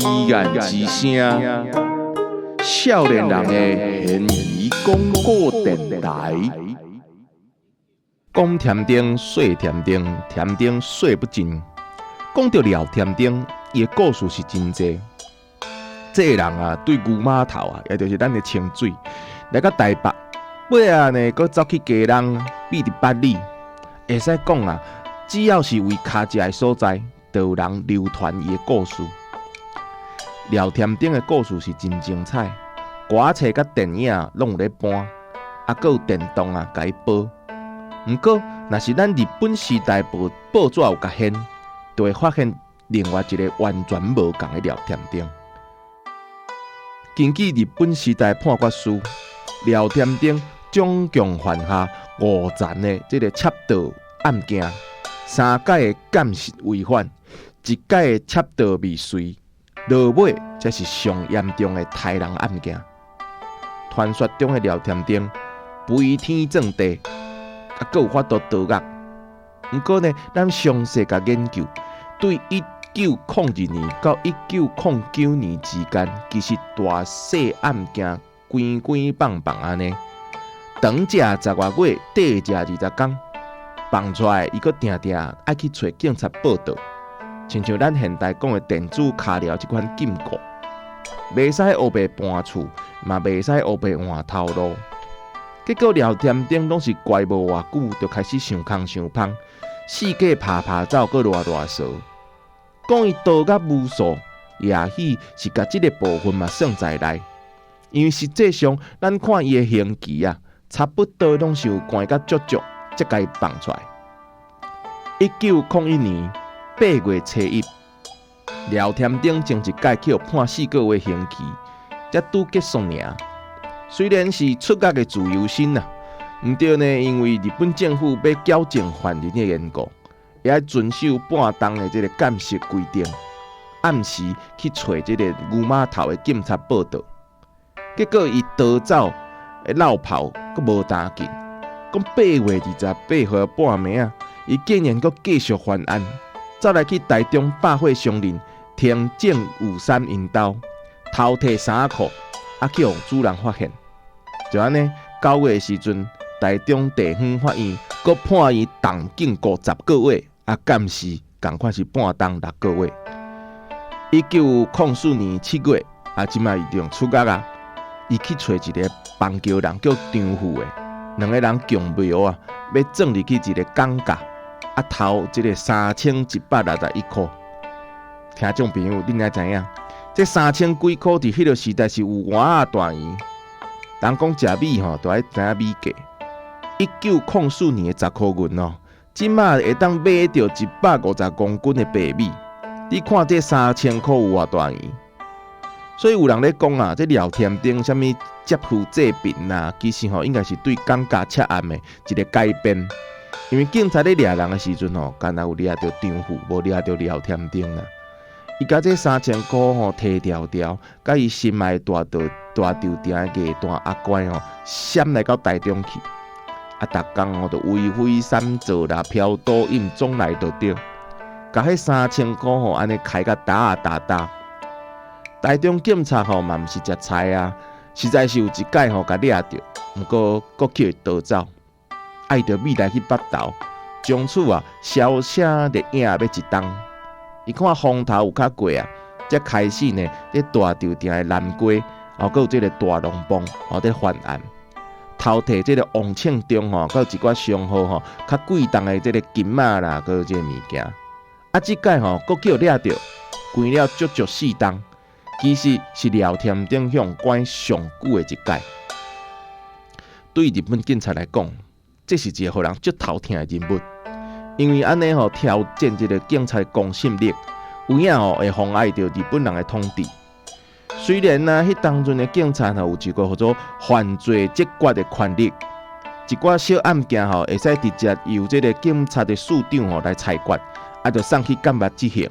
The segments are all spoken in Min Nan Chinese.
言之聲，少年人的懸疑廣播電台。講添丁，說添丁，添丁說不盡。講著廖添丁，伊的故事是真濟。這个人啊，對牛碼頭啊，也就是咱的清水，來到台北，尾仔呢，閣走去基隆，變佇八里。會使講啊，只要是為跤食的所在，就有人流傳伊的故事。廖添丁的故事是真精彩，歌仔冊佮電影攏有咧搬，啊，閣有電動啊，共伊播。毋過，若是咱日本時代報報紙有共掀，就會發現另外一个完全無仝的廖添丁。根據日本時代判決書，廖添丁總共犯下五層的這个竊盜案件，三擺的鑑識違反，一擺的竊盜未遂，落尾才是上嚴重的刣人案件。傳說中的廖添丁飛天鑽地，啊，閣有法度逃獄。毋過呢，咱詳細共研究，對1902年到1909年之間，其實大細案件關關放放按呢，長者十外月，短者20工，放出來，伊閣定定愛去揣警察報到。親像咱現代講的電子跤鐐這款禁錮，袂使烏白搬厝，嘛袂使烏白換頭路。結果廖添丁攏是關無偌久，就開始想空想芳，四界拍拍走，閣賴賴趖。講伊逃獄無數，也許是共這个部分嘛算在內。因為實際上，咱看伊的刑期啊，差不多攏是有關甲足足，才共伊放出來。1901年8月初1，廖添丁前一擺去予判4個月刑期，才拄結束爾。雖然是出獄的自由身啊，毋過呢，因為日本政府欲矯正犯人的緣故，也愛遵守半冬的這个鑑識規定，暗時去揣這个牛碼頭的警察報到。結果伊逃走，落跑，閣無擔緊。講8月28號半暝啊，伊竟然閣繼續犯案，走來去台中百貨商人田正有三𪜶兜偷提衫褲，啊去予主人發現。就按呢，9月的時陣，台中地方法院閣判伊重禁錮10個月，啊，監視仝款是半冬6個月。1904年7月，啊，這擺伊就出獄啊，伊去揣一个邦橋人叫張富的，兩个人共謀啊，欲鑽入去一个港架，啊，偷這个3161箍。聽眾朋友，恁也知影，這三千幾箍佇彼个時代是有偌大錢。人講食米吼，都愛知影米價。1904年的10箍銀哦，這馬會當買著150公斤的白米。你看這三千箍有偌大錢？所以有人咧講啊，這廖添丁啥物劫富濟貧啊，其實吼應該是對港架竊案的一个改編。因為警察咧掠人的時陣吼，干焦有掠著張富，無掠著廖添丁啊。伊共這三千箍吼提牢牢，佮伊心愛大道大稻埕的藝旦阿乖吼，閃來到台中去。啊，逐工吼就為非三做啦，嫖賭飲總來就對。共彼三千箍吼按呢開甲焦啊焦焦。台中警察吼嘛毋是食菜啊，實在是有一擺吼共掠著，毋過閣去予伊逃走。啊，伊就覕來去北投，從此啊銷聲匿影欲一冬。伊看風頭有較過啊，才開始呢，佇大稻埕的南街，哦，閣有這个大龍峒，哦，佇犯案，偷提這个王慶中吼，閣有一寡商號吼，較貴重的這个金仔啦，閣有這个物件。啊，這擺吼，閣去予掠著，關了足足4冬，其實是廖添丁予關上久的一擺。對日本警察來講，這是一个予人足頭疼的人物。因為按呢吼挑戰這个警察公信力，有影吼會妨礙著日本人的統治。雖然啊，彼當陣的警察吼有一个叫做犯罪職權的權力，一寡小案件吼會使直接由這个警察的署長吼來裁決，啊，就送去監獄執行。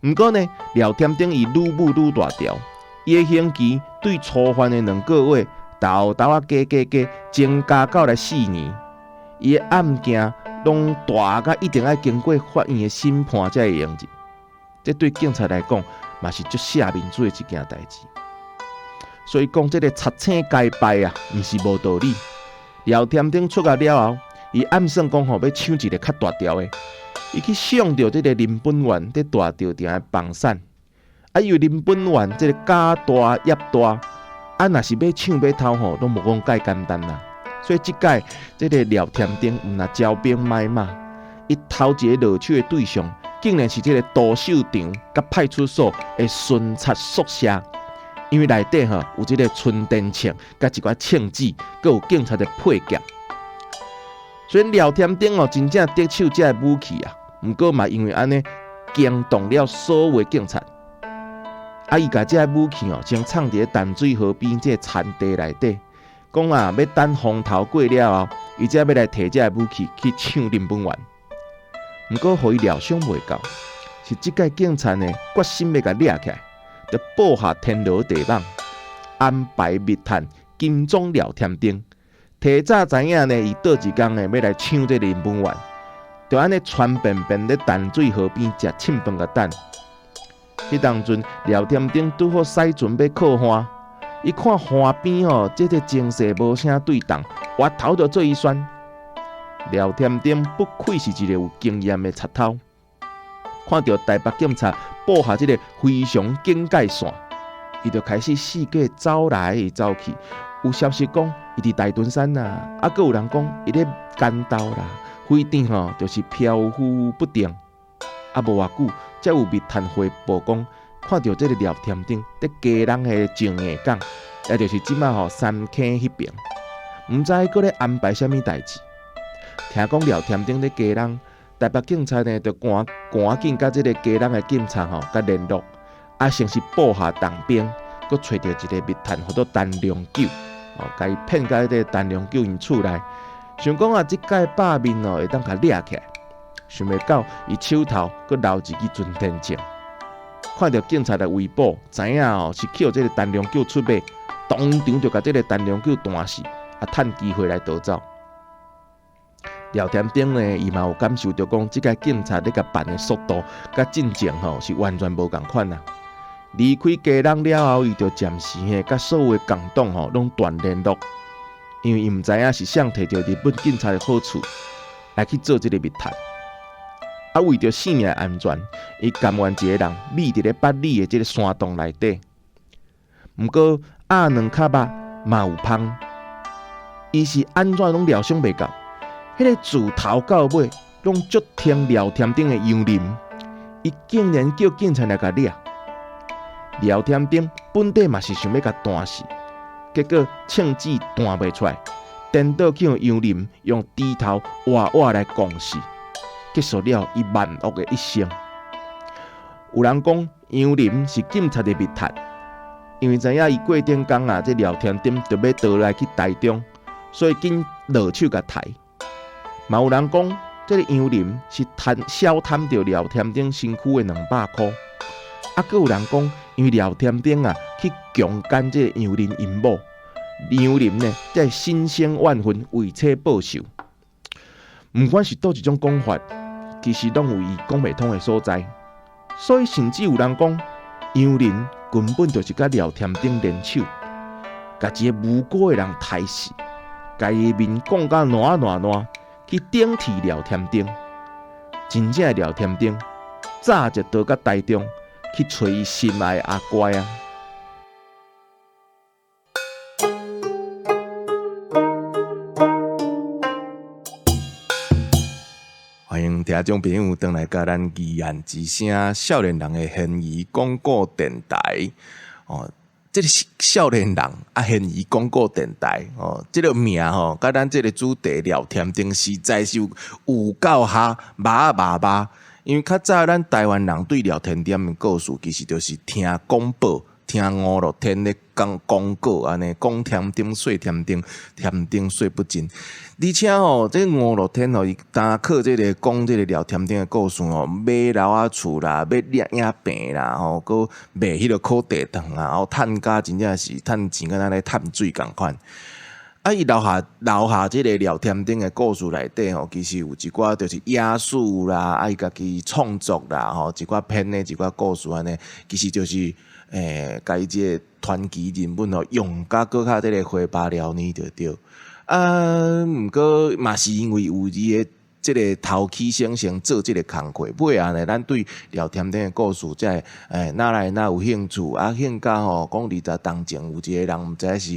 毋過呢，廖添丁伊愈舞愈大條，伊的刑期對初犯的2個月，沓沓仔加加加，增加到來4年。伊的案件攏大甲一定愛經過法院的審判才會用入，這對警察來講，嘛是足卸面子的一件代誌。所以講，這个賊星該敗啊，毋是無道理。廖添丁出獄了後，伊暗算講吼，欲搶一个較大條的，伊去相著這个林本源佇大稻埕的房產。啊，因為林本源這个家大業大，啊，若是欲搶欲偷吼，攏無講蓋簡單啦。所以這擺這个廖添丁毋但招兵買馬，伊頭一个落手的對象，竟然是這个屠獸場佮派出所的巡察宿舍。因為內底吼有這个純電槍佮一寡槍支，閣有警察的配劍。所以廖添丁哦，真正得手這个武器啊，毋過嘛因為按呢驚動了所有的警察。啊，伊共這个武器哦，先藏佇咧淡水河邊這个田地內底，講啊，欲等風頭過了後，伊才欲來提這个武器去搶林本源。毋過，予伊料想袂到，是這擺警察呢決心欲共掠起來，就布下天羅地網，安排密探跟蹤廖添丁，提早知影呢，伊佗一工呢欲來搶這林本源，就按呢穿便便咧淡水河邊食凊飯共等。彼當陣，廖添丁拄好駛船欲靠岸，伊看岸邊吼，這个情勢無啥對動，回頭就做伊旋。廖添丁不愧是一个有經驗的賊偷，看著台北警察布下這个非常警戒線，伊就開始四界走來走去。有消息講，伊佇大屯山啦，啊，閣有人講伊咧關渡啦，反正吼就是飄忽不定。啊，無偌久，才有密探回報講，看著這个廖添丁佇基隆的石硯港，也就是這馬吼三坑彼爿，毋知閣咧安排啥物代誌。聽講廖添丁佇基隆，台北警察呢，就趕趕緊佮這个基隆的警察吼佮聯絡，啊，先是布下重兵，閣揣著一个密探，號做陳良久，哦，共伊騙到這个陳良久𪜶厝內，想講啊，這擺罷面哦會當共掠起來。想袂到，伊手頭閣留一支純電槍，看著警察來圍捕，知影哦是去予這个陳良久出賣，當場就共這个陳良久彈死，啊，趁機會來逃走。廖添丁呢，伊嘛有感受著講，這擺警察咧共辦的速度，佮進前吼是完全無仝款啊。離開基隆了後，伊就暫時嘿佮所有的共黨吼攏斷聯絡，因為伊毋知影是誰提著日本警察的好處來去做這个密探。啊，為著性命安全，伊甘願一个人覕佇咧八里的這个山洞內底。毋過鴨卵較肉嘛有芳，伊是按怎攏料想袂到，彼个自頭到尾攏足聽廖添丁的楊林，伊竟然叫警察來共掠。廖添丁本底嘛是想欲共彈死，結果槍子彈袂出來，顛倒去予楊林用豬頭活活來摃死。結束了伊萬惡的一生。有人講楊林是警察的密探，因為知影伊過頂工啊，這廖添丁就欲倒來去台中，所以緊落手共刣。嘛有人講，這个楊林是貪小貪著廖添丁身軀的200箍。啊，閣有人講，因為廖添丁啊去強姦這个楊林𪜶某，楊林呢才會心生怨恨，為此報仇。毋管是佗一種講法，其實攏有伊講袂通的所在，所以甚至有人講，楊林根本就是佮廖添丁聯手，共一个無辜的人刣死，共伊的面講甲爛爛爛，去頂替廖添丁。真正的廖添丁早就逃到台中去揣伊心愛的阿乖啊！歡迎聽眾朋友轉來佮咱議案之聲少年人的懸疑廣播電台哦，這个是少年人啊，懸疑廣播電台哦，這个名吼，佮咱這个主題廖添丁實在是有夠合肉仔肉肉，因為較早咱台灣人對廖添丁的故事，其實就是聽廣播。聽吳樂天咧講廣告按呢，講添丁說添丁，添丁說不盡。而且吼，這吳樂天吼，伊單靠這个講這个廖添丁的故事吼，買樓仔厝啦，買攝影棚啦，吼，閣賣彼个烤地糖啊，吼，趁甲真正是趁錢，敢若咧趁水仝款。啊，伊留下這个廖添丁的故事內底吼，其實有一寡就是野史啦，啊，伊家己創作啦，吼，一寡編的一寡故事按呢，其實就是共伊這个傳奇人物吼，用甲閣較這个火爆燎呢就對。啊，毋過嘛是因為有伊的這个頭起先生做這个工課，尾仔呢，咱對廖添丁的故事才會哪來哪有興趣啊？興甲吼，講20冬前有一个人毋知是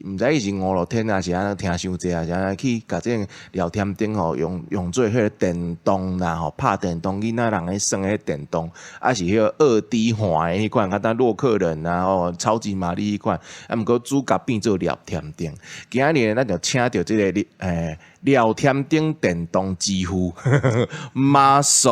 毋知伊是吳樂天抑是按怎聽傷濟抑是按怎去共這个廖添丁吼用做彼个電動啦吼，拍電動囡仔人咧耍彼電動，抑是彼个2D 畫的彼款，敢若洛克人啊吼，超級瑪麗彼款，啊毋過主角變做廖添丁。今仔日咱就請著這个廖添丁電動之父馬素，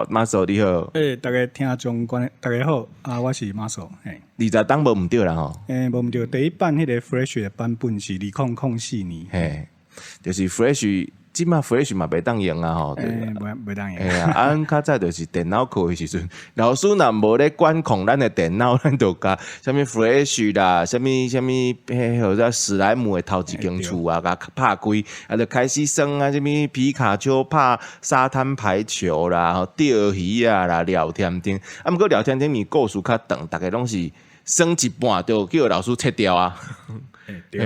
馬素你好。欸，大家聽眾觀大家好，啊，我是馬素，嘿。20冬無毋對啦吼。欸，無毋對，第一版彼个 Flash 的版本是2004年。嘿，就是 Flash，這馬 Flash 嘛袂當用啊吼。欸，袂當用。嘿啊，啊，阮較早就是電腦課的時陣，老師若無咧管控咱的電腦，咱就共啥物 Flash 啦，啥物啥物，彼號叫史萊姆的頭一間厝啊，共拍開，啊，就開始耍啊，啥物皮卡丘拍沙灘排球啦，吼，釣魚啊啦，廖添丁。啊，毋過廖添丁伊故事較長，逐家攏是耍一半就叫老師切掉啊。欸對，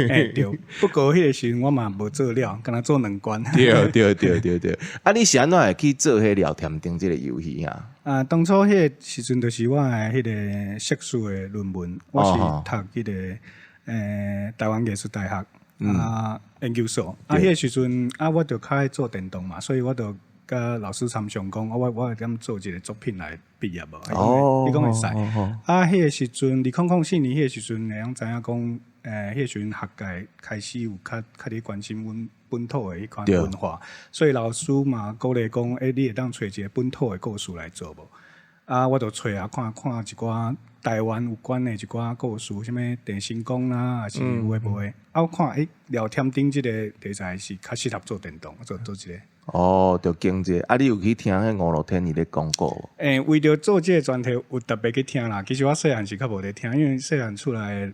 欸對，不過彼个時陣我嘛無做了，干焦做兩關。對對對對對，啊，你是按怎會去做彼廖添丁這个遊戲啊？啊，當初彼個時陣就是我的彼个碩士的論文，我是讀彼個台灣藝術大學啊研究所。啊，彼個時陣啊，我就較愛做電動嘛，所以我就佮老師參詳講，我會當做一个作品來畢業無？伊講會使。啊，彼個時陣2004年彼個時陣會曉知影講，彼個時陣學界開始有較較佇關心阮本土的彼款文化，所以老師嘛鼓勵講，欸，你會當揣一个本土的故事來做無？啊，我就揣啊，看看一寡台灣有關的一寡故事，啥物鄭成功啦，抑是有的無的。啊，我看欸，廖添丁這个題材是較適合做電動，做做這个。哦，就經濟啊！你有去聽彼吳樂天伊咧講過無？欸，為著做這个專題，有特別去聽啦。其實我細漢是較無咧聽，因為細漢厝內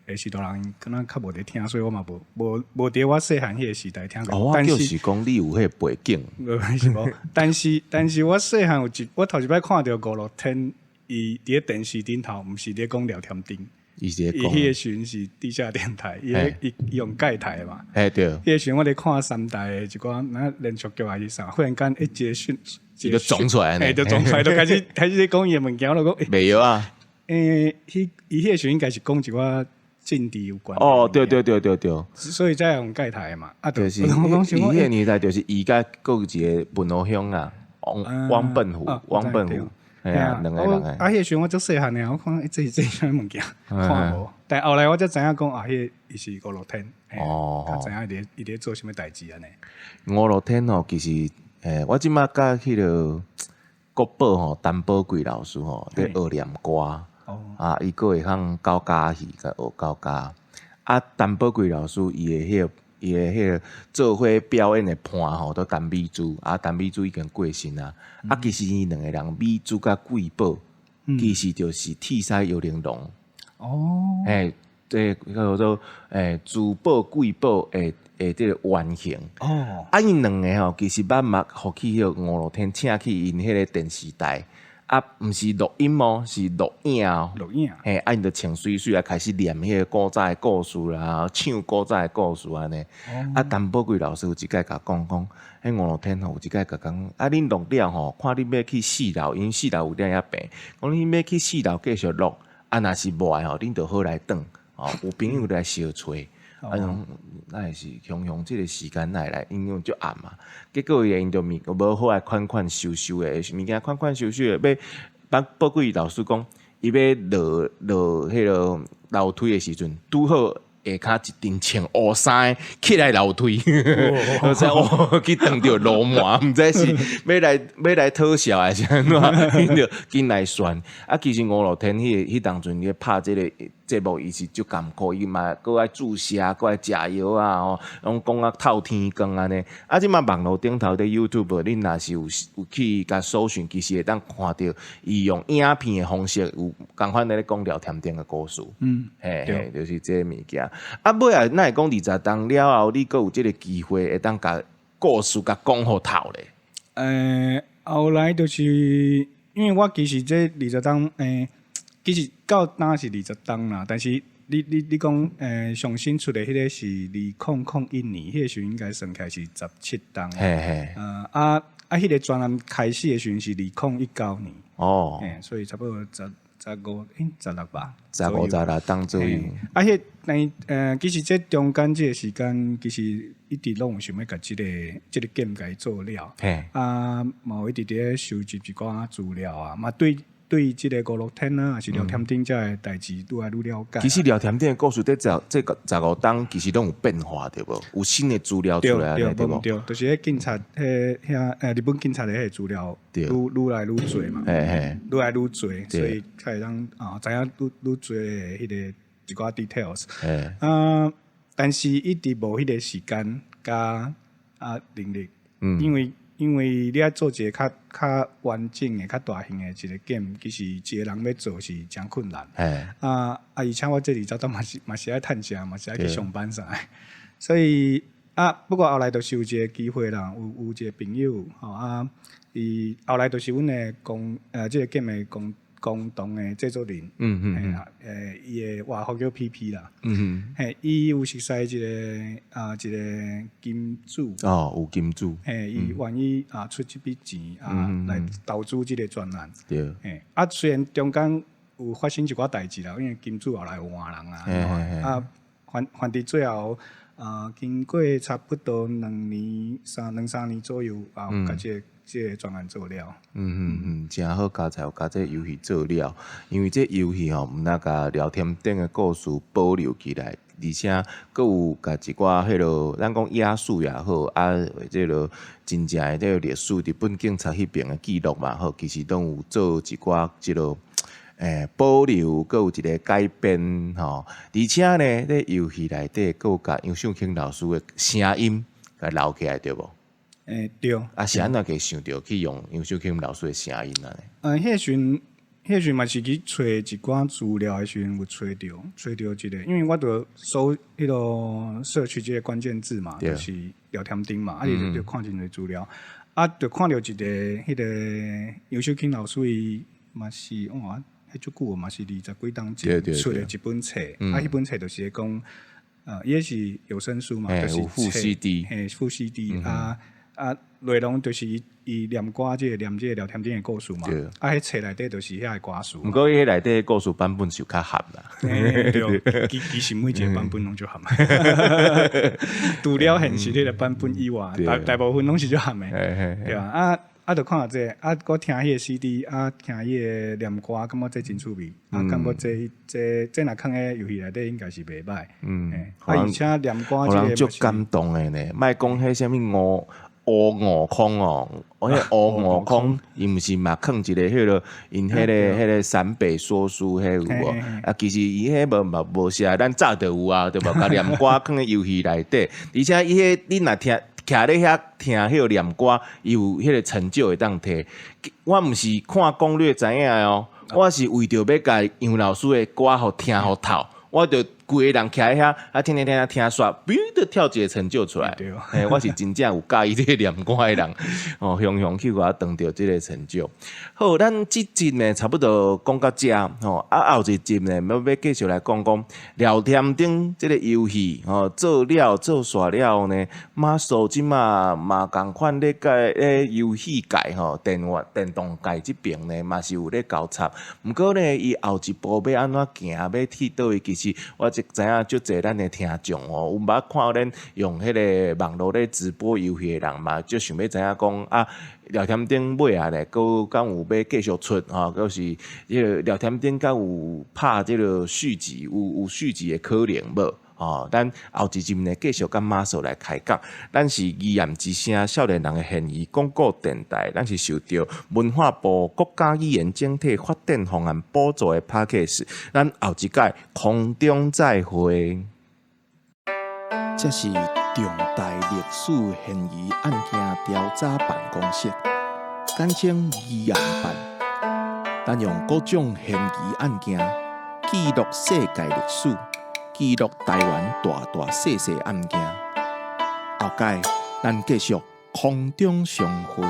的序大人敢若較無咧聽，所以我嘛無無無佇我細漢彼个時代聽過。哦，我就是講你有彼個背景。無是無，但是我細漢有一，我頭一擺看著吳樂天，伊佇咧電視頂頭，毋是咧講廖添丁。伊是伊彼個時陣是地下電台，伊伊用蓋台嘛。嘿對。彼個時陣我咧看三台的一寡那連續劇還是啥，忽然間一個訊，伊就撞出來，欸，就撞出來，就開始開始咧講伊的物件，我就講，袂曉啊。欸，彼伊彼個時陣應該是講一寡政治有關。哦，對對對對對。所以才用蓋台嘛。啊，就是伊彼個年代就是伊佮閣有一个文湖鄉啊，王王笨虎，王笨虎。嘿啊，兩個人啊，彼個時陣我足細漢的，我看這是這是啥物物件，看無。但後來我才知影講啊，彼個伊是吳樂天。哦。才知影伊佇咧做啥物代誌按呢。吳樂天吼，其實，欸，我這馬佮彼个國寶吼，陳寶貴老師吼，咧學念歌。哦。啊，伊閣會曉高家戲，佮學高家。啊，陳寶貴老師伊的彼個伊的彼个做伙表演的伴吼，都陳美珠，啊，陳美珠已經過身啊。啊，其實𪜶兩个人，美珠佮貴寶，其實就是鐵獅玉玲瓏。哦。嘿，這個叫做珠寶貴寶的這个原型。哦。啊，𪜶兩个吼，其實捌嘛，予去彼个吳樂天請去𪜶彼个電視台。啊，毋是錄音哦，是錄影哦。錄影。嘿，啊，𪜶就穿媠媠啊，開始念彼个古早的故事啦，唱古早的故事按呢。啊，陳寶貴老師有一擺共講講，彼吳樂天吼有一擺共講，啊，恁錄了吼，看恁欲去四樓，因四樓有點仔平，講恁欲去四樓繼續錄，啊，若是無愛吼，恁就好來轉，吼，有朋友來相揣。啊，講那會是雄雄這个時間來來，因為足暗嘛。結果伊𪜶就物無好來款款收收的，物件款款收收的，欲寶貴老師講，伊欲落落彼个樓梯的時陣，拄好下跤一陣穿烏衫的起來樓梯，我知哦，去撞著鱸鰻，毋知是欲來欲來討笑還是按怎，𪜶就緊來旋。啊，其實吳樂天彼個彼當陣咧拍這个。節目伊是足艱苦，伊嘛閣愛注射，閣愛食藥啊吼，攏講啊透天光按呢。啊，這馬網路頂頭佇 YouTube，恁若是有去共搜尋，其實會當看著伊用影片的方式，有仝款咧講廖添丁的故事。嘿嘿，就是這个物件。啊，尾仔哪會講20冬了後，你閣有這个機會會當共故事共講予透咧？後來就是因為我其實這20冬，其實到今是20冬啦，但是你講上新出的彼个是2001年，彼个時陣應該算起來是17冬。啊，彼個專案開始的時陣是2019年。所以差不多15，16吧。 15、16冬左右。啊，彼但其實這中間這个時間，其實一直攏有想欲共這个 game 共伊做了。啊，嘛有一直佇咧收集一寡資料啊，嘛對這个五樂天啊，抑是廖添丁遮个代誌愈來愈了解。其實廖添丁的故事佇這個15冬其實攏有變化對無？有新的資料出來對無？對，就是彼警察，彼遐日本警察的彼个資料，愈來愈濟嘛，愈來愈濟，所以才會當啊知影愈愈濟的彼個一寡 details。啊，但是一直無彼个時間佮能力，因為你愛做一個較完整的、較大型的一個 game，其實一個人欲做是誠困難。啊，而且我這20冬嘛是愛趁食，嘛是愛去上班啥的，所以啊，不過後來就是有一個機會啦，有一個朋友吼啊，伊後來就是阮的這个 game 的共同的製作人，嘿啊，伊的外號叫 PP 啦，嘿，伊有熟似一個金主，哦，有金主，嘿，伊願意出這筆錢來投資這个專案，嘿，啊，雖然中間有發生一寡代誌啦，因為金主後來有換人啊，啊，反正最後經過差不多兩年三兩三年左右啊，共這个專案做了。嗯嗯嗯，誠好，佳哉有共這遊戲做了，因為這遊戲吼，毋但共廖添丁的故事保留起來，而且閣有共一寡彼落，咱講野史也好，啊，或者落真正的這个歷史，日本警察彼爿的記錄嘛好，其實攏有做一寡這个保留，閣有一个改編吼，而且呢，咧遊戲內底閣有共楊秀卿老師的聲音共留起來，對無？對。啊，是按怎個想著去用楊秀卿老師的聲音啊？彼時陣嘛是去揣一寡資料的時陣，有揣著一个，因為我著搜彼个社區這个關鍵字嘛，就是廖添丁嘛，啊，伊就看真濟資料，啊，就看著一个彼个楊秀卿老師伊嘛是哇，彼足久嘛是20幾冬前出的一本冊，啊，彼本冊就是咧講，伊是有聲書嘛，就是附 CD，嘿，附 CD 啊。啊，內容就是伊念歌，這个念這个廖添丁的故事嘛。啊，彼冊內底就是遐个歌詞。毋過伊彼內底故事版本是有較含啦。對，其實每一个版本攏足含。除了現實彼个版本以外，大部分攏是足含的。對啊，啊，就看著這个，啊，閣聽彼个 CD，啊，聽伊个念歌，感覺這真趣味。啊，感覺這若囥佇遊戲內底應該是袂䆀。啊，而且念歌這个足感動的呢，莫講彼啥物吳悟空哦，彼吳悟空，伊毋是嘛囥一个彼落，𪜶彼个陝北說書彼有無？啊，其實伊彼無嘛無啥，咱早就有啊，對無？共念歌囥佇遊戲內底，而且伊彼你若聽徛咧遐聽彼个念歌，伊有彼个成就會當提。我毋是看攻略知影哦，我是為著欲共楊老師的歌予聽予透，我就規个人徛佇遐，啊聽聽聽聽煞，嗶就跳一个成就出來。嘿，我是真正有佮意這个念歌的人，哦，雄雄去予我搪著這个成就。好，咱這集呢差不多講到遮吼，啊後一集呢，欲繼續來講講廖添丁這个遊戲吼，做了做煞了後呢，馬素這馬嘛仝款咧共咧遊戲界吼，電動界這爿呢嘛是有咧交插。毋過呢，伊後一步欲按怎行，欲去佗位，其實我知影足濟咱的聽眾哦，有捌看咱用彼个網路咧直播遊戲的人嘛，足想欲知影講啊，廖添丁尾仔咧，閣敢有欲繼續出吼，閣是彼个廖添丁敢有拍這个續集，有續集的可能無？哦，咱後一集呢，繼續佮馬嫂來開講。咱是議案之聲少年人的懸疑廣播電台，咱是受著文化部國家語言整體發展方案補助的 Podcast。咱後一擺空中再會。這是重大歷史懸疑案件調查辦公室，簡稱疑案辦。咱用各種懸疑案件記錄世界歷史，記錄台灣大大細細案件。後擺咱繼續空中相會。